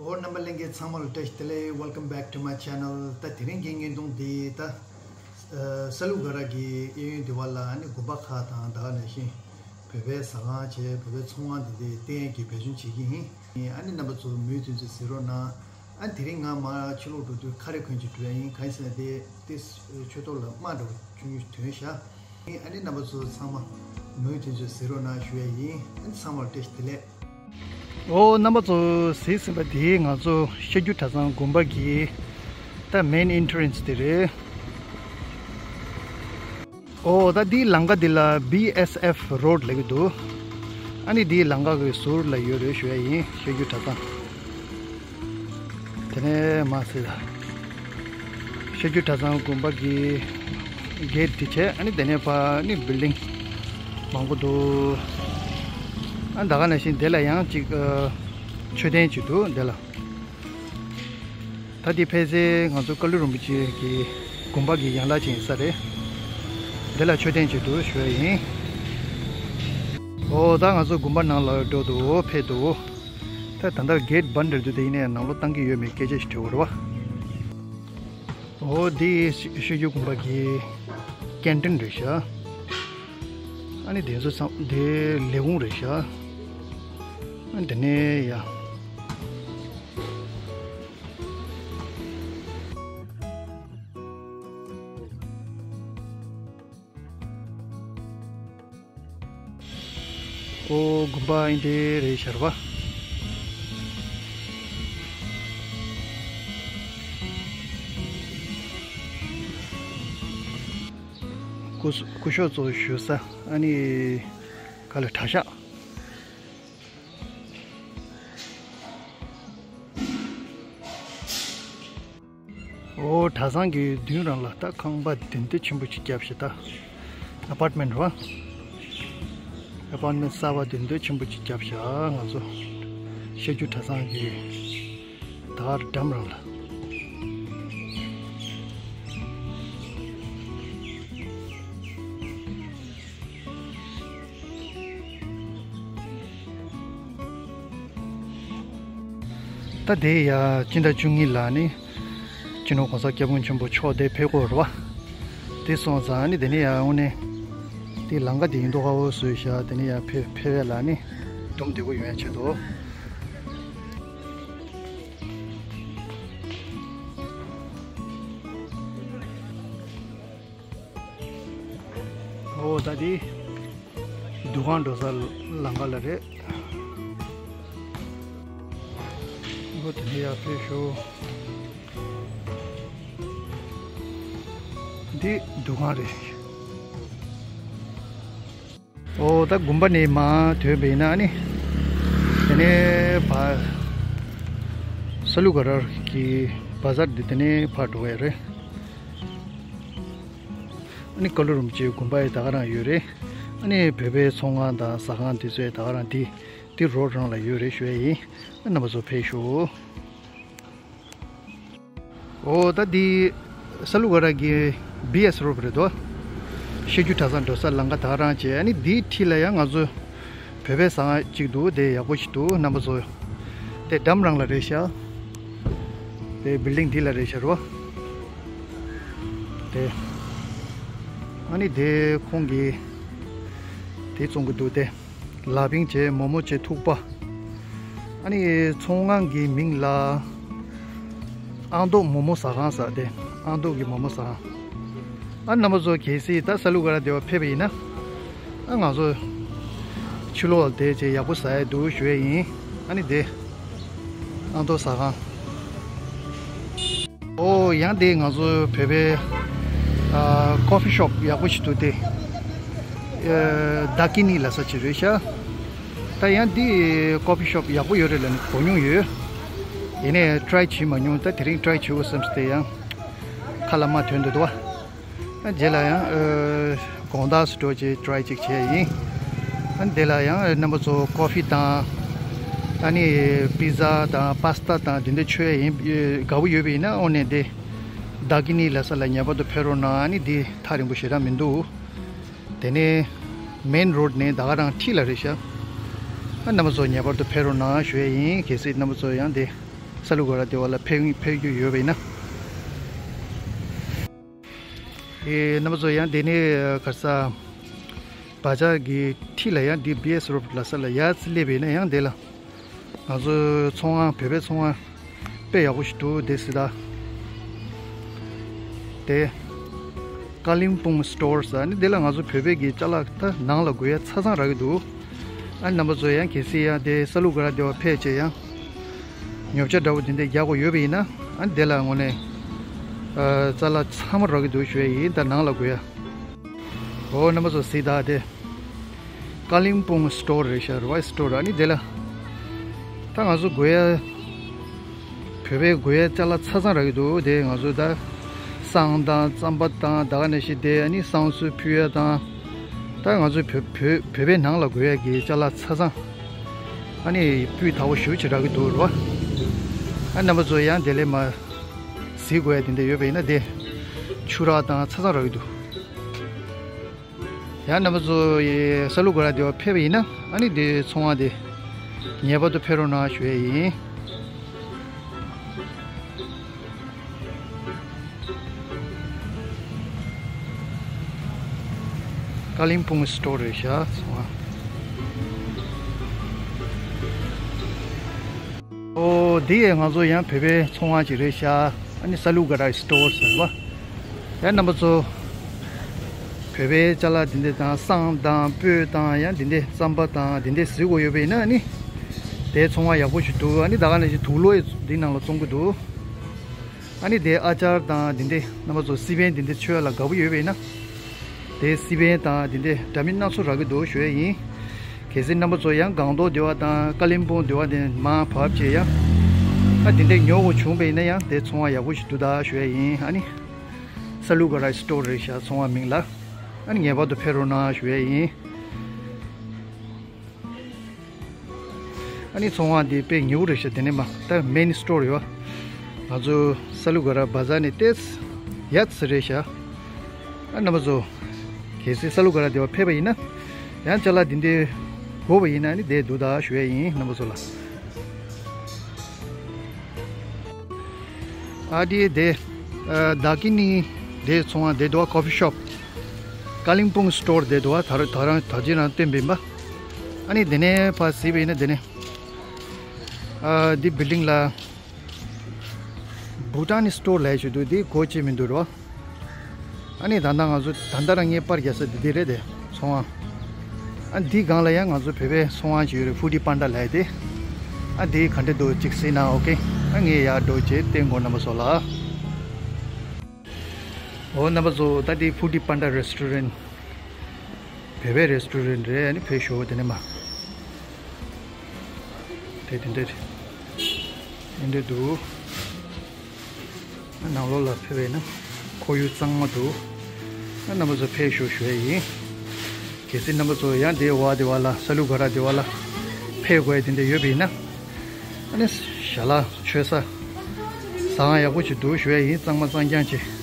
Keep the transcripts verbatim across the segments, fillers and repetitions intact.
ཨོ་རྣམ་པ་ལྷན་རྒྱས་ཚང་མ་ལ་བཀྲ་ཤིས་བདེ་ལེགས། Welcome back to my channel. ད་དེ་རིང་གི་བརྙན་ཐུང་འདི་ད་ཨ་ས་ལུ་ག་ར་གི་གཡས་གཡོན་འདི་བ་ལ་ཨ་ནི་དགོན་པ་ཁག་དང་ད་ག་ནང་བཞིན་བོད་པའི་ཟ་ཁང་བྱས་བོད་པའི་ཚོང་ཁང་འདི་འདྲ་བསྟན་ཡས་ཀྱི་འབད་བརྩོན་བྱེད་ཀྱི་ཡིན། ཨ་ནི་རྣམ་པ་ཚོ་མུ་མཐུད་ཚོད་གཟིགས་རོགས་གནང་། ཨ་དེ་རིང་ང་མར་ཕྱི་ལོགས་འགྲོ་དུས་ཁ་རས་གོན་ཅིག་འགྲོ་ཡ་ཡིན། གང་ཡིན་ཟེར་ན་དེ་དེ་ཆུ་ཐོག་ལ་དམག་འདྲ་བོ་ཆུང་ཆུང་ཐོན་ཤག་ཨ་ནི་རྣམ་པ་ཚོ་ཚང་མ་མུ་མཐུད་ཚོད་གཟིགས་རོགས་གནང་ཞུ་ཡ་ཡིན། ཨ་ནི་ཚང་མར་བཀྲ་ཤིས་བདེ་ལེགས། ཨོ་རྣམ་པ་ཚོ་གཟིགས་ཟིན་པ་དེ་ང་ཚོ་ཤར་རྒྱུད་གྲྭ་ཚང་དགོན་པ་གི་ད་main entrance དེ་རེད། ཨོ་ད་འདིའི་ལམ་ཁ་འདི་ལ་B S F road ལབ་ཀྱི་འདུག་ཨ་ནི་འདིའི་ལམ་ཁ་གི་ཟུར་ལ་ཡོད་རེད་ཞུ་ཡ་ཡིན། ཤར་རྒྱུད་གྲྭ་ཚང་། དེ་ནས་མར་ཟེར། ཤར་རྒྱུད་གྲྭ་ཚང་དགོན་པ་གི་གེ་ཊི་དེ་བྱས། ཨ་ནི་དེ་ནས་ཕར་ནི་བིལ་ཌིང་མང་པོ་འདུག་ཨ་ད་ག་ནང་བཞིན་དེ་ལ་ཡང་ཅིག་ཨ་མཆོད་རྟེན་ཅིག་འདུག་དེ་ལ། ད་དེ་ཕལ་ཆེར་ང་ཚོ་ཀ་ལུ་རིན་པོ་ཆེ་གི་དགོན་པ་གི་ཡན་ལག་ཅིག་ཡིན་ས་རེད། དེ་ལ་མཆོད་རྟེན་ཅིག་འདུག་ཞུ་ཡ་ཡིན། ཨོ་ད་ང་ཚོ་དགོན་པ་ནང་ལ་འགྲོ་འདུག་ཕེབས་འདུག་ད་ད་ལྟ་གེ་ཊི་བན་ཌ་འདུག་དེ་ཡིན་ནའི་ནང་ལོགས་བཏང་གི་ཡོད་མེད་སྐད་ཆ་ཞིག་དྲི་བ་རེད་བ། ཨོ་འདི་ཤར་རྒྱུད་དགོན་པ་གི་ཀེན་ཊིན་རེད་ཤག་ཨ་ནི་དེ་ཚོ་ཚང་དེ་ལས་ཁུངས་རེད་ཤག་ཨ་ནི་དེ་ནས་ཡ། ཨོ་དགོན་པ་ཨིན་དེ་རེད་ཤག་རེད་བ། སྐུ་སྐུ་ཞབས་ཚོ་བཞུགས་ས་ཨ་ནི་ག་ལ་གྲྭ་ཤག་ཨོ་གྲྭ་ཚང་གི་མདུན་རང་ལ་ད་ཁང་པ་དེ་འདྲ་ཆེན་པོ་ཅིག་བརྒྱབ་ཤག་ད་ཨ་པར་ཊི་མེན་ཊི་རེད་བ། ཨ་པར་ཊི་མེན་ཊི་གསར་པ་དེ་འདྲ་ཆེན་པོ་ཅིག་བརྒྱབ་ཤག་ང་ཚོ་ཤར་རྒྱུད་གྲྭ་ཚང་གི་ད་ག་ར་འགྲམ་རང་ལ། ད་དེ་ཡ་སྤྱི་ཟླ་བཅུ་གཉིས་ལ་ནི་སྤྱི་ནོར་གོང་ས་སྐྱབས་མགོན་ཆེན་པོ་མཆོག་དེ་ཕེབས་ཀྱི་ཡོད་རེད་བ། དེ་སོང་ཙང་ནི་དེ་ནས་ཡ་དངོས་གནས་དེ་ལམ་ཁ་དེ་ཡིན་མདོག་ཁ་པོ་བཟོས་ཤག་དེ་ནས་ཡ་ཕེབས་ཕེབས་ཡ་ལ་ནི་སྒྲུང་བདེ་པོ་ཡོང་ཡ་ཆེད་དུ། ཨོ་ད་དེ་འདུ་ཁང་འགྲོ་ས་ལམ་ཁ་ལ་རེད། ཨོ་དེ་ནས་ཡར་ཕེབས་ཤོག་འདི་འདུ་ཁང་རེད། ཨོ་ད་དགོན་པ་ནས་མར་ཐོན་པ་ཡིན་ན་ནི་དེ་ནས་ཕར་ས་ལུ་ག་ར་གི་བ་ཟར་འདི་དེ་ནས་ཕར་འགྲོ་ཡ་རེད། ཨ་ནི་ཀ་ལུ་རིན་པོ་ཆེའི་དགོན་པ་ཡི་ད་ག་རང་ཡོད་རེད། ཨ་ནི་བོད་པའི་ཚོང་ཁང་དང་ཟ་ཁང་དེ་ཚོའི་ད་ག་རང་དེ་དེ་རོ་རང་ལ་ཡོད་རེད་ཞུ་ཡ་ཡིན། ཨ་རྣམ་པ་ཚོ་ཕེབས་ཤོག་ཨོ་ད་འདི་ས་ལུ་ག་ར་གི་བི་ཨེས་རོ་རེད་དོ། ཤར་རྒྱུད་གྲྭ་ཚང་འགྲོ་ས་ལམ་ཁ་ད་ག་རང་བྱས། ཨ་ནི་འདིའི་འཁྲིས་ལ་ཡང་ང་ཚོ་བོད་པའི་ཟ་ཁང་གཅིག་འདུག་དེ་ཡག་པོ་ཞིག་འདུག་རྣམ་པ་ཚོ། དེ་འགྲམ་རང་ལ་རེད་ཤག་དེ་བིལ་ཌིང་འདི་ལ་རེད་ཤག་རོ། དེ། ཨ་ནི་དེ་ཁོང་གིས་དེ་བཙོང་གི་འདུག་དེ། ལ་ཕིང་བྱས་མོག་མོག་བྱས་ཐུག་པ། ཨ་ནི་ཚོང་ཁང་གི་མིང་ལ་ཨང་རྡོག་མོག་མོག་ཟ་ཁང་ཟེར་དེ། ཨང་རྡོག་གི་མོག་མོག་ཟ་ཁང་། ཨ་རྣམ་པ་ཚོ་གལ་སྲིད་ད་ས་ལུ་ག་ར་དེ་བ་ཕེབས་པ་ཡིན་ན། ཨ་ང་ཚོ་ཕྱི་ལོགས་ལ་བསྡད་བྱས་ཡག་པོ་ཟ་ཡ་འདུག་ཞུ་ཡ་ཡིན། ཨ་ནི་དེ། ཨང་རྡོག་ཟ་ཁང་། ཨོ་ཡང་དེ་ང་ཚོ་བོད་པའི་ཨ་ཀོ་ཕི་ཤོབ་ཡག་པོ་ཞིག་འདུག་དེ། ཨ་དཱ་ཀི་ནི་ལབ་ས་ཅིག་རེད་ཤག་ད་ཡང་འདི་ཀོ་ཕི་ཤོབ་ཡག་པོ་ཡོད་རེད་ལབ་ནས་གོ་མྱོང་ཡོད། ཡིན་ནའི་ཊི་རའི་བྱེད་མ་མྱོང་། ད་དེ་རིང་ཊི་རའི་བྱེད་དགོས་བསམ་སྟེ་ཡང་ཁ་ལ་མ་ཐོན་འདུག་དོ། ཨ་རྗེས་ལ་ཡང་ཨ་དགོང་དག་སུ་འགྲོ་ཅིག་ཊི་རའི་ཅིག་བྱས་ཡིན། ཨ་དེ་ལ་ཡང་རྣམ་པ་ཚོ་ཀོ་ཕི་དང་། ཨ་ནི་པི་ཛ་དང་པཱ་སི་ཏཱ་དང་དེ་འདྲ་མཆོད་ཡ་ཡིན། དགའ་པོ་ཡོད་པ་ཡིན་ན་དངོས་གནས་དེ་དཱ་ཀི་ནི་ལབ་ས་ལ་ངེས་པར་དུ་ཕེབས་རོགས་གནང་། ཨ་ནི་འདི་ཐག་རིང་པོ་ཞེ་དྲག་མི་འདུག་དེ་ནས་མེན་རོ་ཌི་ནས་ད་ག་རང་འཁྲིས་ལ་རེད་ཤག་ཨ་རྣམ་པ་ཚོ་ངེས་པར་དུ་ཕེབས་རོགས་གནང་ཞུ་ཡ་ཡིན། གལ་སྲིད་རྣམ་པ་ཚོ་ཡང་དེ་ ས་ལུ་ག་ར་དེ་བ་ལ་ཕེབས་ཕེབས་རྒྱུ་ཡོད་པ་ཡིན་ན། ཨེ་རྣམ་པ་ཚོ་ཡང་དེ་ནས་ག་ས་བ་ཇ་གི་འཁྲིས་ལ་ཡང་འདི་བི་ཨེས་རོཌ་ལ་ས་ལ་ཡར་སླེབས་པ་ཡིན་ན་ཡང་དེ་ལ། ང་ཚོའི་ཚོང་ཁང་བོད་པའི་ཚོང་ཁང་དཔེ་ཡག་པོ་ཞིག་འདུག་དེ་སི་ད། དེ་ཀ་ལིམ་པོང་སི་ཊོར་ཟེར་ནི་དེ་ལ་ང་ཚོ་བོད་པའི་གི་ཅ་ལག་ད་ནང་ལ་དགོས་ཡ་ཆ་ཚང་རག་གི་འདུག་ཨ་རྣམ་པ་ཚོ་ཡང་གལ་སྲིད་ཡང་དེ་ས་ལུ་ག་ར་དེ་བ་ཕེབས་བྱས་ཡང་ཉོ་ཆ་འདྲ་པོ་དེ་འདྲ་རྒྱག་དགོས་ཡོད་པ་ཡིན་ན་ཨ་དེ་ལ་དངོས་གནས་ཨ་ཅ་ལག་ཚང་མ་རག་གི་འདུག་ཞུ་ཡ་ཡིན། ད་ནང་ལ་དགོས་ཡ། འོ་རྣམ་པ་ཚོ་གཟིགས་དང་དེ། ཀ་ལིམ་པོང་སི་ཊོར་རེད་ཤག་རི་ཝའི་སི་ཊོར། ཨ་ནི་དེ་ལ་ད་ང་ཚོ་དགོས་ཡ་བོད་པའི་དགོས་ཡ་ཅ་ལག་ཆ་ཚང་རག་གི་འདུག་དེ་ང་ཚོ་ད་བསང་དང་རྩམ་པ་དང་ད་ག་ནང་བཞིན་དེ་ཨ་ནི་བསང་གསོལ་ཕུལ་ཡ་དང་ད་ང་ཚོ་བོད་བོད་བོད་པའི་ནང་ལ་དགོས་ཡ་གི་ཅ་ལག་ཆ་ཚང་ཨ་ནི་སྤུས་དག་པོ་ཞེ་པོ་ཅིག་རག་གི་འདུག་རེད་པ། ཨ་རྣམ་པ་ཚོ་ཡང་དེ་ལས་མ་གཟིགས་དགོས་ཡ་དེ་འདྲ་ཡོད་པ་ཡིན་ན་དེ་ཆུ་རགས་དང་ཆ་ཚང་རག་གི་འདུག་ཡང་རྣམ་པ་ཚོ་ཡི་ས་ལུ་ག་ར་དེ་བ་ཕེབས་པ་ཡིན་ན་ཨ་ནི་དེ་ཚོང་ཁང་དེ་ངེས་པར་དུ་ཕེབས་རོགས་གནང་ཞུ་ཡས་ཡིན། ཀ་ལིམ་པོང་སི་ཊོར་རེད་ཤག་ཚོང་ཁང་། ཨོ་འདི་ཡས་ང་ཚོ་ཡང་བོད་པའི་ཚོང་ཁང་ཅིག་རེད་ཤག་ཨ་ནི་ས་ལུ་ག་ར་སི་ཊོར་ཟེར་བ། ཡང་རྣམ་པ་ཚོ་བོད་པའི་ཅ་ལག་འདི་འདི་དང་བསང་དང་སྤོས་དང་ཡང་འདི་འདི་རྩམ་པ་དང་འདི་འདི་གཟིགས་དགོས་ཡོད་པ་ཡིན་ན་ཨ་ནི་དེ་ཚོང་ཁང་ཡག་པོ་ཞིག་འདུག་ཨ་ནི་ད་ག་ནང་བཞིན་དུག་ལོག་ཡས་འདི་ནང་ལ་བཙོང་གི་འདུག་ཨ་ནི་དེ་ཨ་ཅར་དང་འདི་འདི་རྣམ་པ་ཚོ་སི་པན་འདི་འདི་མཆོད་ཡ་ལ་དགའ་པོ་ཡོད་པ་ཡིན་ན། དེ་སི་པན་དང་དེ་འདྲའི་འདྲ་མིན་སྣ་ཚོགས་རག་གི་འདུག་ཞུ་ཡ་ཡིན། གལ་སྲིད་རྣམ་པ་ཚོ་ཡང་སྒང་ཏོག་སྡེ་བ་དང་ཀ་ལིམ་པོང་སྡེ་བ་དེ་མར་བབས་བྱས་ཡ། ཨ་དེ་འདྲའི་ཉོ་དགོས་བྱུང་བ་ཡིན་ན་ཡང་དེ་ཚོང་བ་ཡག་པོ་ཞིག་འདུག་ད་ཞུ་ཡ་ཡིན། ཨ་ནི་ས་ལུ་ག་ར་སི་ཊོར་རེད་ཤག་ཚོང་བ་མིང་ལ། ཨ་ནི་ངེས་པར་དུ་ཕེབས་རོགས་གནང་ཞུ་ཡ་ཡིན། ཨ་ནི་ཚོང་བ་འདི་དཔེ་ཉེ་བོ་རེད་ཤག་དེ་ནས་མ་ད་མེན་སི་ཊོར་ཡོད། ང་ཚོ་ས་ལུ་ག་ར་བ་ཛར་ནས་ཏེས་ཡ་ཚི་རེད་ཤག་ཨ་རྣམ་པ་ཚོ་གལ་སྲིད་ས་ལུ་ག་ར་དེ་བ་ཕེབས་པ་ཡིན་ན་ཡང་ཅ་ལག་འདི་འདྲའི་དགོས་པ་ཡིན་ན་ནི་དེ་འདུག་ད་ཞུ་ཡ་ཡིན་རྣམ་པ་ཚོ་ལ། ཨ་དེ་དེ་ཨ་ད་ཀི་ནི་དེ་ཚོང་བ་དེ་འདུག་ཨ་ཀོ་ཕི་ཤོབ། ཀ་ལིམ་པོང་སི་ཊོར་དེ་འདུག་ཨ་ད་ར་ད་རང་ད་ཅི་རང་སྟོན་པིན་པ། ཨ་ནི་དེ་ནས་ཕར་གཟིགས་པ་ཡིན་ན་དེ་ནས་ཨ་དེ་བིལ་ཌིང་ལ་བྷུ་ཊ་ནི་སི་ཊོར་ལབ་ཞིག་འདུག་དེ་སྒོ་ཕྱེ་མི་འདུག་རོ། ཨ་ནི་ད་ལྟ་ང་ཚོ་ད་ལྟ་རང་ངའི་པར་རྒྱག་ས་འདི་འདི་རེད་དེ་ཚོང་ཁང་། ཨ་འདི་སྒང་ལ་ཡང་ང་ཚོ་བོད་པའི་ཚོང་ཁང་ཅིག་ཡོད་རེད། ཧྥུ་ཌི་པན་ཌ་ལབ་ཡ་དེ། ཨ་འདི་ག་འདྲ་འདུག་ཅིག་གཟིགས་ན་ཨོ་ཀེ། ཨ་ངས་ཡར་འགྲོ་བྱས་བསྟན་དགོས་རྣམ་པ་ཚོ་ལ། ཨོ་རྣམ་པ་ཚོ་ད་འདི་ཧྥུ་ཌི་པན་ཌ་རེ་སི་ཊོ་རན། བོད་པའི་རེ་སི་ཊོ་རན་རེད། ཨ་ནི་ཕེབས་ཤོག་དེ་ནས་མ། དེ་དེ་འདྲ་རེད། དེ་འདྲ་འདུག་ནང་ལོགས་ལ་ཕེབས་པས་ན་ཁོར་ཡུག་གཙང་མ་འདུག་ཨ་རྣམ་པ་ཚོ་ཕེབས་ཤོག་ཞུ་ཡ་ཡིན། གལ་སྲིད་རྣམ་པ་ཚོ་ཡང་དེ་བ་དེ་བ་ལ་ས་ལུ་ག་ར་དེ་བ་ལ་ཕེབས་དགོས་ཡ་དེ་འདྲ་ཡོད་པ་ཡིན་ན། ཨ་ནི་ཞལ་ལག་མཆོད་ས་ཟ་ཁང་ཡག་པོ་ཅིག་འདུག་ཞུ་ཡ་ཡིན། གཙང་མ་གཙང་རྐྱང་བྱས།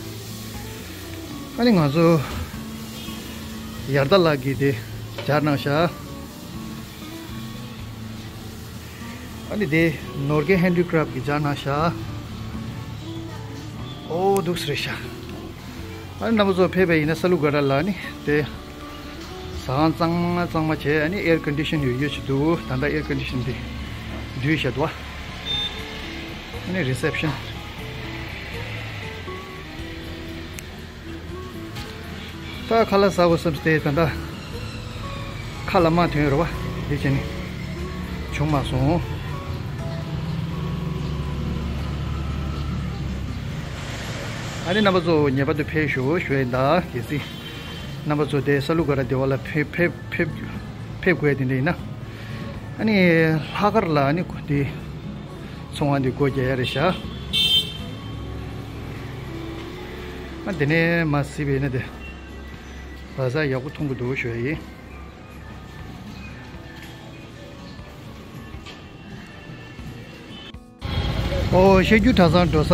ཨ་ནི་ང་ཚོ་ཡར་ལྟ་ལགས་ཀྱིས་དེ་སྦྱར་གནང་ཤག་ཨ་ནི་དེ་ནོར་གེ་ཧེན་ཌི་ཀྲབ་ཀྱིས་སྦྱར་གནང་ཤག་ཨོ་འདུག་སེ་རེད་ཤག་ཨ་ནི་རྣམ་པ་ཚོ་ཕེབས་པ་ཡིན་ན་ས་ལུ་ག་ར་ལ་ནི་དེ་ཟ་ཁང་གཙང་མ་གཙང་མ་བྱས། ཨ་ནི་ཨེར་ཀོན་ཌི་ཤན་ཡོད་ཡོད་ཅིག་འདུག་ད་ལྟ་ཨེར་ཀོན་ཌི་ཤན་དེ་བསྡུས་བཞག་འདུག་ཨ་ནི་རི་སེབ་ཤན། ད་ཁ་ལག་ཟ་དགོས་བསམ་སྟེ་ད་ལྟ་ཁ་ལག་མ་ཐོན་རོ་བ་འདི་བྱས་ནས་བྱུང་མ་སོང་། ཨ་ནི་རྣམ་པ་ཚོ་ངེས་པར་དུ་ཕེབས་ཤོག་ཞུ་ཡ་ཡིན། ད་གལ་སྲིད་རྣམ་པ་ཚོ་དེ་ས་ལུ་ག་ར་དེ་བ་ལ་ཕེབས་ཕེབས་ཕེབས་ཕེབས་དགོས་ཡ་དེ་འདྲ་ཡིན་ན། ཨ་ནི་ལྷག་དཀར་ལ་ཨ་ནི་དེ་ཚོང་ཁང་འདི་སྒོ་རྒྱག་ཡ་རེད་ཤག་ཨ་དེ་ནས་མར་གཟིགས་པ་ཡིན་ན་དེ་བ་ཟ་ཡག་པོ་མཐོང་གི་འདུག་ཞུ་ཡ་ཡིན། ཨོ་ཤེལ་རྒྱུ་གྲྭ་ཚང་འགྲོ་ས་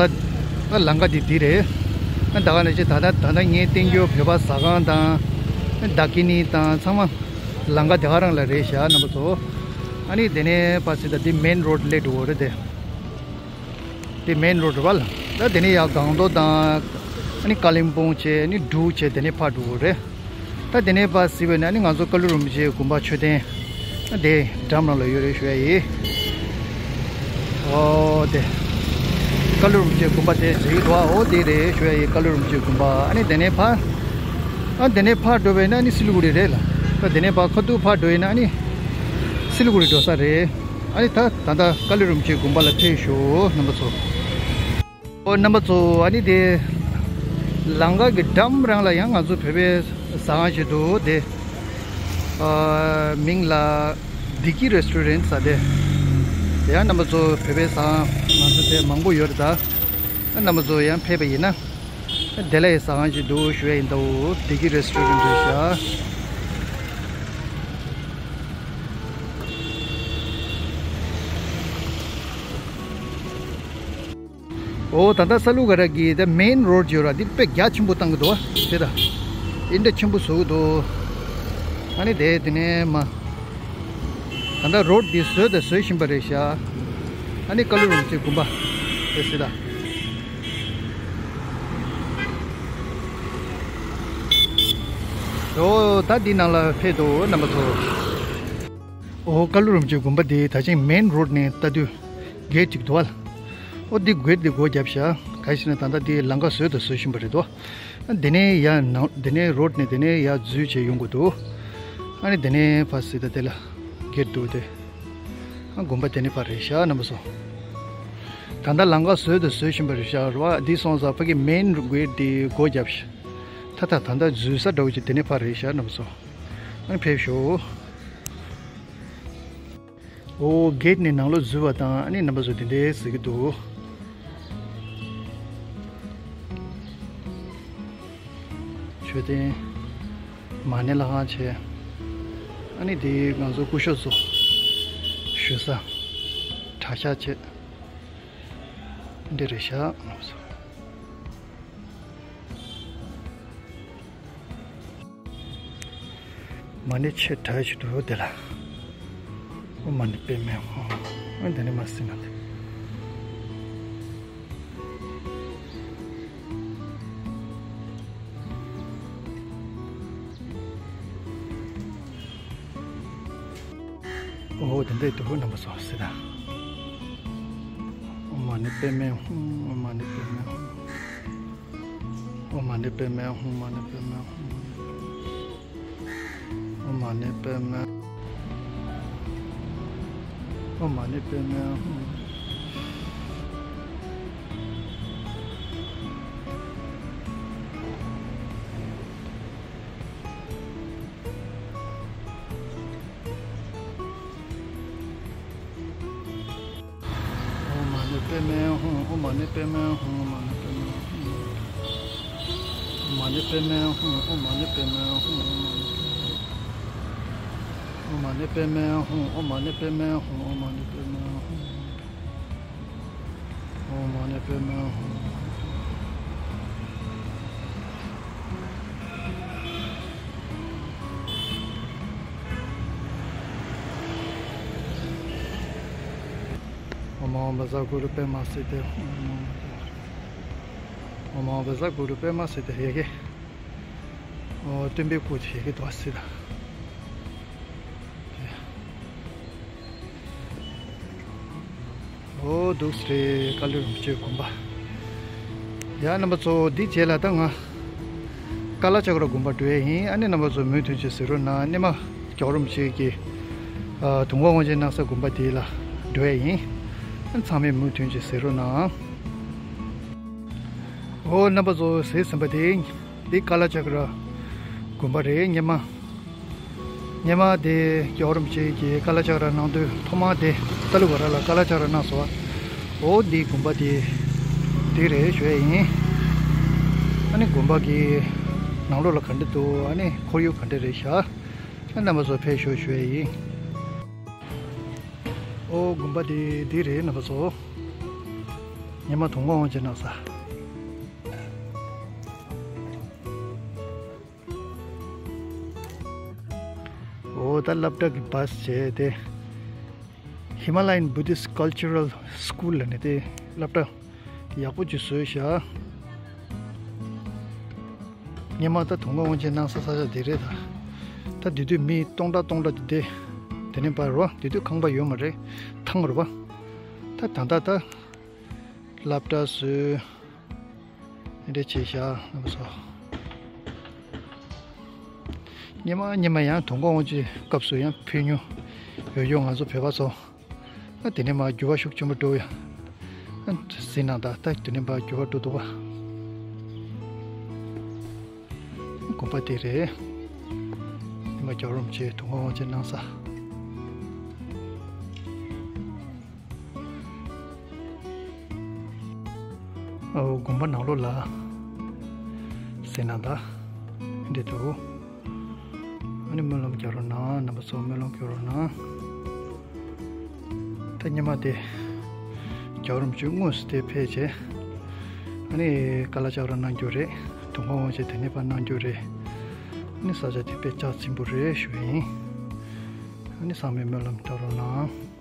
ཨ་ལམ་ཁ་འདི་འདི་རེད། ཨ་ད་ག་ནང་བཞིན་ད་ལྟ་ད་ལྟ་ངས་བསྟན་རྒྱུ་བོད་པ་ཟ་ཁང་དང་ད་ཀི་ནི་དང་ཚང་མ་ལམ་ཁ་དེ་ག་རང་ལ་རེད་ཤག་རྣམ་པ་ཚོ། ཨ་ནི་དེ་ནས་ཕར་ཚུར་ད་འདི་མེན་རོཌ་སླེབས་འགྲོ་གི་རེད་དེ། དེ་མེན་རོ་ཌི་རེད་པ་ལགས། ད་དེ་ནས་ཡར་སྒང་ཏོག་དང་ཨ་ནི་ཀ་ལིམ་པོང་བྱས་ཨ་ནི་འབྲུག་བྱས་དེ་ནས་ཕར་འགྲོ་དགོས་རེད། ད་དེ་ནས་ཕར་གཟིགས་པ་ཡིན་ན་ཨ་ནི་ང་ཚོ་ཀ་ལུ་རིན་པོ་ཆེའི་དགོན་པ་མཆོད་རྟེན་ཨ་དེ་འགྲམ་ནང་ལ་ཡོད་རེད་ཞུ་ཡ་ཡིན། ཨོ་དེ་ཀ་ལུ་རིན་པོ་ཆེའི་དགོན་པ་དེ་གཟིགས་འདུག་ཨོ་དེ་རེད་ཞུ་ཡ་ཡིན། ཀ་ལུ་རིན་པོ་ཆེའི་དགོན་པ། ཨ་ནི་དེ་ནས་ཕར་ཨ་དེ་ནས་ཕར་འགྲོ་བ་ཡིན་ན་ཨ་ནི་སི་ལི་གུ་རི་རེད་ལགས། ད་དེ་ནས་ཕར་ཁ་ཐུག་ཕར་འགྲོ་ཡིན་ན་ཨ་ནི་སི་ལི་གུ་རི་འགྲོ་ས་རེད། ཨ་ནི་ད་ད་ལྟ་ཀ་ལུ་རིན་པོ་ཆེའི་དགོན་པ་ལ་ཕེབས་ཤོག་རྣམ་པ་ཚོ། ཨོ་རྣམ་པ་ཚོ། ཨ་ནི་དེ་ལམ་ཁ་གི་འགྲམ་རང་ལ་ཡང་ང་ཚོ་བོད་པའི་ཟ་ཁང་ཞིག་འདུག་དེ་ཨ་མིང་ལ་བདེ་སྐྱིད་རེ་སི་ཊོ་རན་ཟེར་དེ། ཡང་རྣམ་པ་ཚོ་བོད་པའི་ཟ་ཁང་ང་ཚོ་དེ་མང་པོ་ཡོད་རེད་ད། རྣམ་པ་ཚོ་ཡང་ཕེབས་པ་ཡིན་ན་དེ་ལ་ཡི་ཟ་ཁང་ཞིག་འདུག་ཞུ་ཡ་ཡིན། ད་འོ་བདེ་སྐྱིད་རེ་སི་ཊོ་རན་རེད་ཤག་ཨོ་ད་ལྟ་ས་ལུ་ག་ར་གི་ད་མེན་རོ་ཌི་ཡོད་ར། འདི་དཔེ་རྒྱ་ཆེན་པོ་བཏང་གི་འདུག་བ། དེ་ད་འདི་འདྲ་ཆེན་པོ་བཟོ་གི་འདུག་ཨ་ནི་དེ་དེ་ནས་མ་ད་ལྟ་རོ་ཌི་འདི་བཟོས་དང་བཟོ་བཞིན་པ་རེད་ཤག་ཨ་ནི་ཀ་ལུ་རིན་པོ་ཆེ་དགོན་པ་དེ་སྲིད་ད། ཨོ་ད་འདི་ནང་ལ་ཕེབས་འདུག་རྣམ་པ་ཚོ། ཨོ་ཀ་ལུ་རིན་པོ་ཆེ་དགོན་པ་འདི་ད་ཅིང་མེན་རོ་ཌི་ནས་ལྟ་དུས་གེ་ཊི་གཅིག་འདུག་བ། ཨོ་འདི་གེ་ཊི་འདི་སྒོ་བརྒྱབ་ཤག་ག་ཞིག་ན་ད་ལྟ་འདི་ལམ་ཁ་བཟོས་དང་བཟོ་བཞིན་པ་རེད་དོ། ཨ་འདི་ནས་ཡར་ནང་འདི་ནས་རོ་ཌི་ནས་འདི་ནས་ཡར་འཛུལ་བྱས་ཡོང་དགོས་འདུག་ཨ་ནི་འདི་ནས་ཕར་སྲིད་ད་དེ་ལ་གེ་ཊི་འདུག་དེ། ཨ་དགོན་པ་དེ་ནས་ཕར་རེད་ཤག་རྣམ་པ་ཚོ། ད་ལྟ་ལམ་ཁ་བཟོས་དང་བཟོ་བཞིན་པ་རེད་ཤག་རེད་བ། འདི་སོང་ཙང་ཕ་གི་མེན་གེ་ཊི་འདི་སྒོ་བརྒྱབ་ཤག་ད་ད་ད་ལྟ་འཛུལ་ས་འདྲ་བོ་ཅིག་དེ་ནས་ཕར་རེད་ཤག་རྣམ་པ་ཚོ། ཨ་ནི་ཕེབས་ཤོག་ཨོ་གེ་ཊི་ནས་ནང་ལོགས་འཛུལ་བ་དང་ཨ་ནི་རྣམ་པ་ཚོ་དེ་འདྲའི་གཟིགས་ཀྱི་འདུག་མཆོད་རྟེན། མ་ཎི་ལྷ་ཁང་བྱས། ཨ་ནི་དེ་ང་ཚོ་སྐུ་ཞབས་ཚོ་བཞུགས་ས། གྲྭ་ཤག་བྱས། འདི་རེད་ཤག་མ་ཎི་ཆེ་དྲགས་ཤིག་འདུག་དེ་ལ། ཨོཾ་མ་ཎི་པདྨེ་ཧཱུྃ། ཨ་འདི་ནི་མ་སྲིད་ན་དེ། ཨོ་དེ་འདྲས་འདུག་རྣམ་པ་ཚོ་སྲིད་ད། ཨོཾ་མ་ཎི་པདྨེ་ཧཱུྃ། ཨོཾ་མ་ཎི་པདྨེ་ཧཱུྃ། ཨོཾ་མ་ཎི་པདྨེ་ཧཱུྃ། མ་ཎི་པདྨེ་ཧཱུྃ། ཨོཾ་མ་ཎི་པདྨེ། ཨོཾ་མ་ཎི་པདྨེ་ཧཱུྃ། ཨོཾ་མ་ཎི་པདྨེ་ཧཱུྃ། ཨོཾ་མ་ཎི་པདྨེ་ཧཱུྃ། ཨོཾ་མ་ཎི་པདྨེ་ཧཱུྃ། ཨོཾ་མ་ཎི་པདྨེ་ཧཱུྃ། ཨོཾ་མ་ཎི་པདྨེ་ཧཱུྃ། ཨོཾ་མ་ཎི་པདྨེ་ཧཱུྃ། ཨོཾ་མ་ཎི་པདྨེ་ཧཱུྃ། ཨོཾ་མ་ཎི་པདྨེ་ཧཱུྃ། ཨོཾ་མ་ཎི་པདྨེ་ཧཱུྃ། ཨོཾ་ཨཱཿཧཱུྃ་བཛྲ་གུ་རུ་པདྨ་སིདྡྷི། ཨོཾ་ཨཱཿཧཱུྃ་བཛྲ་གུ་རུ་པདྨ་སིདྡྷི། ཡ་གི། ཨོ་སྟོན་པའི་སྐུ་དེ་ཡ་གི་འདུག་སྲིད་ད། ཨོ་འདུག་སེ་རེད། ཀ་ལུ་རིན་པོ་ཆེའི་དགོན་པ། ཡ་རྣམ་པ་ཚོ་འདི་རྗེས་ལ་ད་ང་ཀ་ལ་ཅག་ར་དགོན་པ་འགྲོ་ཡས་ཡིན། ཨ་ནི་རྣམ་པ་ཚོ་མུ་མཐུད་ཅིག་གཟིགས་རོགས་གནང་། སྔོན་མ་རྒྱལ་བ་རིན་པོ་ཆེ་གི་ཨ་དུང་དཀར་དབང་ཆེན་གནང་ས་དགོན་པ་དེ་ལ་འགྲོ་ཡས་ཡིན། ཨ་ནི་ཚང་མས་མུ་མཐུད་ཅིག་གཟིགས་རོགས་གནང་། ཨོ་རྣམ་པ་ཚོ་གཟིགས་ཟིན་པ་དེ་འདི་ཀ་ལ་ཅག་ར་དགོན་པ་རེད། སྔོན་མ། སྔོན་མ་དེ་རྒྱལ་བ་རིན་པོ་ཆེ་གིས་ཀ་ལ་ཅག་ར་གནང་དུས་ཐོག་མ་དེ་ས་ལུ་ག་ར་ལ་ཀ་ལ་ཅག་ར་གནང་སོང་བ། འོ་འདི་དགོན་པ་དེ་འདི་རེད་ཞུ་ཡས་ཡིན། ཨ་ནི་དགོན་པ་གི་ནང་ལོགས་ལ་ག་འདྲ་འདུག་ཨ་ནི་ཁོར་ཡུག་ག་འདྲ་རེད་ཤག་ཨ་རྣམ་པ་ཚོ་ཕེབས་ཤོག་ཞུ་ཡས་ཡིན། འོ་དགོན་པ་དེ་འདི་རེད་རྣམ་པ་ཚོ། སྔོན་མ་དུང་དཀར་དབང་ཆེན་གནང་ས། འོ་ད་སློབ་གྲྭ་གི་བྷ་སི་བྱས་ཏེ། Himalayan Buddhist Cultural School ལབ་ནས་དེ་སློབ་གྲྭ་ ཡག་པོ་ཅིག་བཟོས་ཤག་སྔོན་མ་ད་དུང་དཀར་དབང་ཆེན་གནང་ས་ས་ཆ་འདི་རེད་ད། ད་དེ་དུས་མི་སྟོང་ཕྲག་སྟོང་ཕྲག་དེ་དེ་དེ་ནས་ཕར་རོ། དེ་དུས་ཁང་པ་ཡོད་མ་རེད། ཐང་རེད་པ། ད་ད་ད་ད་སློབ་གྲྭ་བཟོས། འདི་འདྲ་བྱས་ཤག་རྣམ་པ་ཚོ། སྔོན་མ་སྔོན་མ་ཡང་དུང་དཀར་དབང་ཆེན་སྐབས་སུ་ཡང་ཕེབས་མྱོང་ཡོད་ཡོད་ང་ཚོ་བོད་པ་ཚོ། ཨ་དེ་ནས་མར་འགྱུར་བ་ཤུགས་ཆེན་པོ་འགྲོ་ཡ། ཨ་ཟིན་ན་ད་ད་དེ་ནས་མར་འགྱུར་བ་འགྲོ་འདུག་པ། དགོན་པ་དེ་རེད། ཉི་མ་རྒྱལ་བ་རིན་པོ་ཆེ་དུང་དཀར་དབང་ཆེན་གནང་ས། ཨོ་དགོན་པ་ནང་ལོགས་ལ་ཟེར་ན་ད་འདི་འདུག་ཨ་ནི་སྨོན་ལམ་རྒྱག་རོགས་གནང་། རྣམ་པ་ཚོ་སྨོན་ལམ་རྒྱག་རོགས་གནང་། ད་སྔོན་མ་དེ་རྒྱལ་བ་རིན་པོ་ཆེ་དངོས་སུ་དེ་ཕེབས་བྱས། ཨ་ནི་བཀའ་སློབ་སྐྱོར་རོགས་གནང་རྒྱུ་རེད། དུང་དཀར་དབང་ཆེན་དེ་ནས་ཕར་གནང་རྒྱུ་རེད། ཨ་ནི་ས་ཆ་དེ་དཔེ་རྒྱ་ཆེན་པོ་རེད་ཞུ་ཡིན། ཨ་ནི་ཚང་མས་སྨོན་ལམ་རྒྱག་རོགས་གནང་།